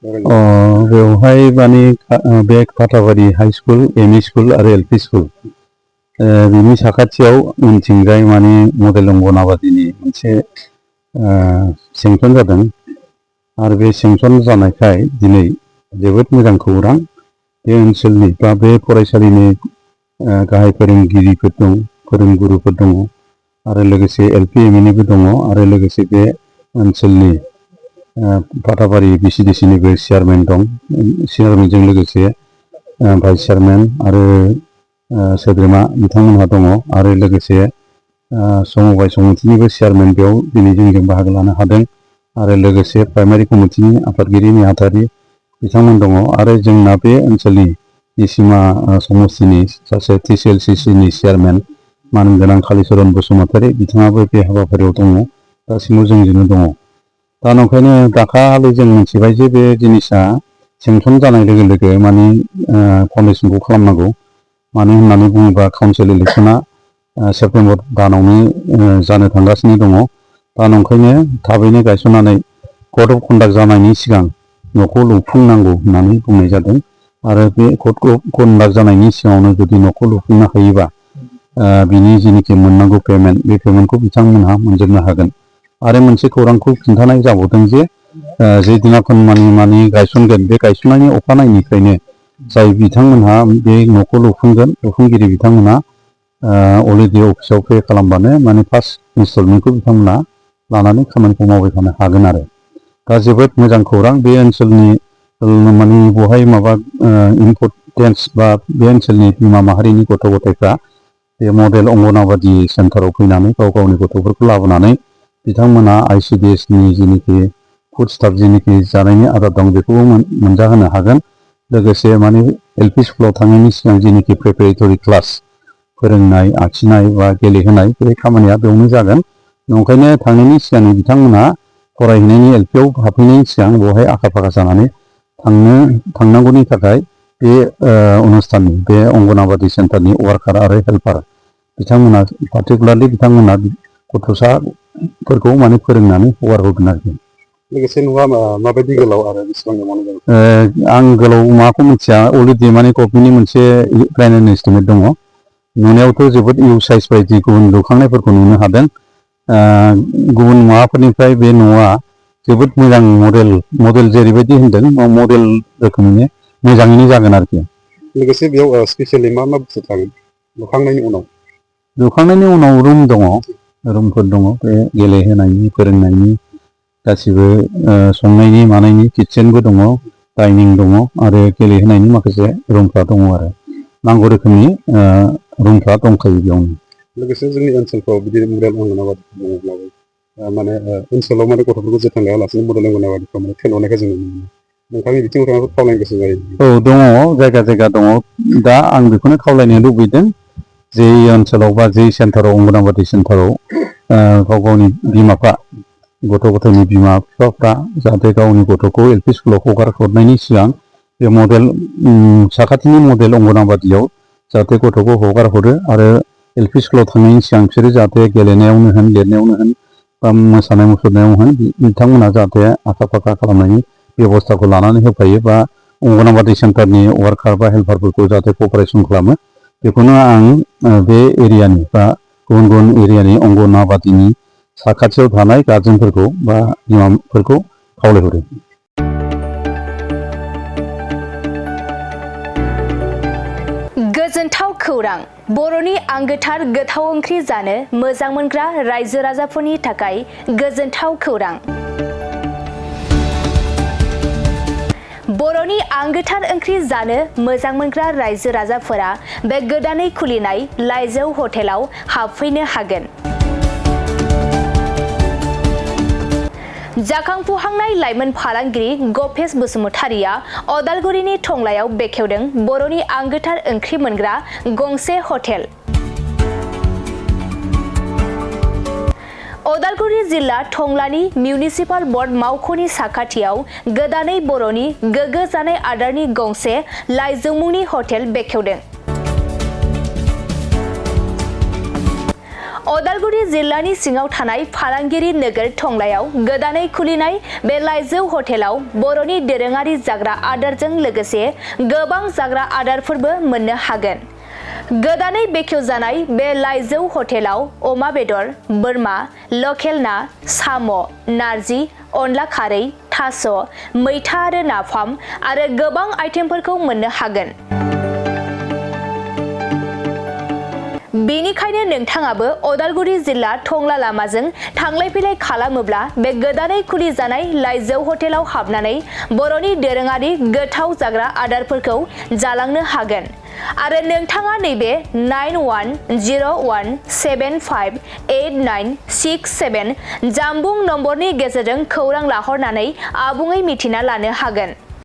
बेवहाय माने बे फाथाबारि हाई स्कुल एमइ स्कुल आरो एलपि स्कुल बिनि साखाथियाव उनथिंजाय माने मडेल अंगनाबादिनि मोनसे सेंसन जादों आरो बे सेंसन जानायखाय दिनै जोबोद मोजां खौरां बे ओनसोलनि बा बे फरायसालिनि गाहाय फोरोंगिरिफोर दं फोरोंगुरुफोर दङ आरो लोगोसे एलपि एमइनिबो दङ आरो लोगोसे बे ओनसोलनि फाथाबारि बिसिडिसिनिबो चेयारमेन दं चेयारमेनजों लोगोसे भाइस चेयारमेन आरो सोद्रोमा बिथांमोनहा दङ आरो लोगोसे समबाय समितिनिबो चेयारमेन बेयाव दिनै जोंजों बाहागो लानो हादों आरो लोगोसे प्राइमारि कमिटिनि आफादगिरि नेहाथारि बिथांमोन दङ आरो जोंना बे ओनसोलनि निसिमा समस्तिनि सासे टिसिएलसिसिनि चेयारमेन मानगोनां कालिचरन बसुमतारी बिथाङाबो बे हाबाफारियाव दङ दासिमाव जोंजोंनो दङ दा नंखायनो दाखालि जों मिथिबाय जे बे जिनिसा सेंसन जानाय लोगो लोगो माने फाउन्डेसनखौ खालामनांगौ मानो होननानै बुङोबा काउन्सिल इलेक्सना सेप्तेम्बर दानावनो जानो थांगासिनो दङ दा नंखायनो थाबैनो गायसननानै कड अफ कन्डाक्ट जानायनि सिगां न'खौ लुफुंनांगौ होननानै बुंनाय जादों आरो बे कड अफ कन्डाक्ट जानायनि सिगाङावनो जुदि न'खौ लुफुंनो हायोबा बिनि जिनिखि मोननांगौ पेमेन्ट बे पेमेन्टखौ बिथांमोनहा मोनजोबनो हागोन आरो मोनसे खौरांखौ खिन्थानाय जाबावदों जे जे दिनाखन माने गायसनगोन बे गायसननायनि अखानायनिफ्रायनो जाय बिथांमोनहा बे न'खौ लुफुंगोन लुफुंगिरि बिथांमोनहा अलरेडि अफिसाव पे खालामबानो माने फार्स्ट इनस्टलमेन्टखौ बिथांमोनहा लानानै खामानिखौ मावबाय थानो हागोन आरो दा जोबोद मोजां खौरां बे ओनसोलनि माने बहाय माबा इम्परटेन्स बा बे ओनसोलनि बिमा माहारिनि गथ' गथायफ्रा बे मडेल अंगनाबादि सेन्टाराव फैनानै गाव गावनि गथ'फोरखौ लाबोनानै बिथांमोना आइसिडिएसनि जिनिखि फुड स्टाफ जिनिखि जानायनि आदार दं बेखौबो मोनजाहोनो हागोन लोगोसे माने एलपि स्कुलाव थांनायनि सिगां जिनिखि प्रिपेरेटरि क्लास फोरोंनाय आखिनाय बा गेलेहोनाय बे खामानिया बेयावनो जागोन नंखायनो थांनायनि सिगां बिथांमोना फरायहैनायनि एलपिआव हाबफैनायनि सिगां बेवहाय आखा फाखा जानानै थांनांगौनि थाखाय बे अनुस्थाननि बे अंगनाबादि सेन्टारनि वार्कार आरो हेल्पार बिथांमोना पार्टिकुलारलि बिथांमोना गथ'साफोरखौ माने फोरोंनानै हगारहरगोन आरोखि लोगोसे न'आ माबायदि गोलाव आरो बेसेबां आं गोलाव माखौ मिथिया अलरेडि माने गभर्नमेन्टनि मोनसे प्लेन एस्टिमेट दङ नुनायावथ' जोबोद इउ साइज बायदि गुबुन लुखांनायफोरखौ नुनो हादों गुबुन माबाफोरनिफ्राय बे न'आ जोबोद मोजां मडेल जेरैबायदि होनदों मडेल रोखोमैनो मोजाङैनो जागोन आरोखि लोगोसे बेयाव स्पेसियेलि मा बुस्थु थागोन लुखांनायनि उनाव रुम दङ रुमफोर दङ बे गेलेहोनायनि फोरोंनायनि गासिबो संनायनि मानायनि किटचेनबो दङ डाइनिं दङ आरो गेलेहोनायनि माखासे रुमफ्रा दङ आरो नांगौ रोखोमनि रुमफ्रा दंखायो बेयावनो लोगोसे जोंनि ओनसोलफ्राव बिदि मडेल अंगनाबादि बुङोब्लाबो माने ओनसोलाव माने गथ'फोरखौ जोथोन लायालासेनो मडेल अंगनाबादिफ्राव माने थेनहरनायखौ जों नुनो मोनो नोंथांनि बिथिङाव थांनानै खावलायनो गोसो जायो औ दङ जायगा दङ दा आं बेखौनो खावलायनो लुबैदों जे ओनसोलाव बा जे सेन्टाराव अंगनाबादि सेन्टाराव गाव गावनि बिमाफ्रा गथ' गथायनि बिमा बिफाफ्रा जाहाथे गावनि गथ'खौ एलपि स्कुलाव हगार हरनायनि सिगां बे मडेल साखाथिनि मडेल अंगनाबादियाव जाहाथे गथ'खौ हगार हरो आरो एलपि स्कुलाव थांनायनि सिगां बिसोरो जाहाथे गेलेनायावनो होन लिरनायावनो होन बा मोसानाय मुसुरनायाव होन बिथांमोना जाहाथे आखा फाखा खालामनायनि बेबस्थाखौ लानानै होफायो बा अंगनाबादि सेन्टारनि वार्कार बा हेल्पारफोरखौ जाहाथे कपारेसन खालामो बेखौनो आं बे एरियानि बा गुबुन गुबुन एरियानि अंगनाबादिनि साखाथियाव थानाय गार्जेनफोरखौ बा बिमाफोरखौ खावलायहरो गोजोनथाव खौरां बर'नि आंगोथार गोथाव ओंख्रि जानो मोजां मोनग्रा रायजो राजाफोरनि थाखाय गोजोनथाव खौरां बर'नि आंगोथार ओंख्रि जानो मोजां मोनग्रा रायजो राजाफोरा बे गोदानै खुलिनाय लाइजौ हटेलाव हाबफैनो हागोन जाखांफुहांनाय लाइमोन फालांगिरि गपेश बसुमतारीया अदालगुरिनि टंलायाव बेखेवदों बर'नि आंगोथार ओंख्रि मोनग्रा गंसे हटेल अदालगुरि जिल्ला टंलानि मिउनिसिपाल बर्ड मावख'नि साखाथियाव गोदानै बर'नि गोग्गो जानाय आदारनि गंसे लाइजौ मुंनि हटेल बेखेवदों अदालगुरि जिल्लानि सिङाव थानाय फालांगिरि नोगोर टंलायाव गोदानै खुलिनाय बे लाइजौ हटेलाव बर'नि दोरोङारि जाग्रा आदारजों लोगोसे गोबां जाग्रा आदारफोरबो मोननो हागोन। गोदानै बेखेवजानाय बे लाइजौ हटेलाव अमा बेदर, बोरमा, लकेल ना, साम', नारजि, अनला खारै, थास', मैथा आरो नाफाम आरो गोबां आइटेमफोरखौ मोननो हागोन। बेनिखायनो नोंथाङाबो अदालगुरि जिल्ला टंला लामाजों थांलाय फैलाय खालामोब्ला बे गोदानै खुलिजानाय लाइजौ हटेलाव हाबनानै बर'नि दोरोङारि गोथाव जाग्रा आदारफोरखौ जालांनो हागोन। आरो नोंथाङा नैबे 9101758967 जानबुं नम्बरनि गेजेरजों खौरां लाहरनानै आबुङै मिथिना लानो हागोन।